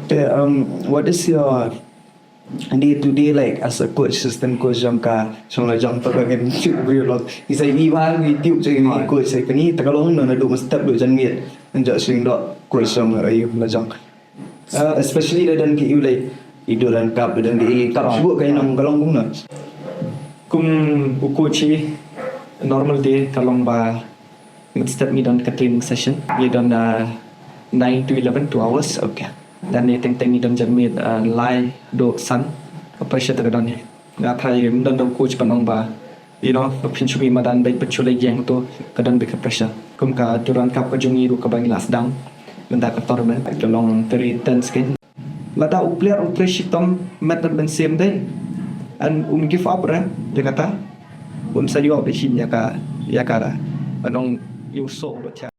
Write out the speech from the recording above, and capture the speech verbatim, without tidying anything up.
Te, um, what is your day to day like as a coach, assistant coach jong ka, jong la jong to ka ngin tip briew lok. Isa i ba ngi tip jong i coach sa kani ta ka long no na du must step du jan miet. Nja sing do coach jong la i la jong. Uh, especially da dan ki u like i du dan kap da dan ki i kap shu ka i nong ka long kumno. Kum u coach i normal day ka long ba Mid step ngi don ka training session. Ngi don uh, nine to eleven, two hours. Okay. Dan ni teng teng ngi don jan miet uh, lai do san. Ka pressure ta ka don ni. Nga thai ym don don coach ban ong ba. You know, ka pynshumi madan bai pynshulai jeng to ka don bi ka pressure. Kum ka Durand Cup ka jong ngi ruh ka ba ngi la sdang. Mynta ka tournament ka long very tense keiñ. Lada u player u trei shitom met bad mynsiem dei. And um give up re, ïa kata. Um sa ïoh bishim ïa ka, ïa ka ra. Anong ïu so lo cha.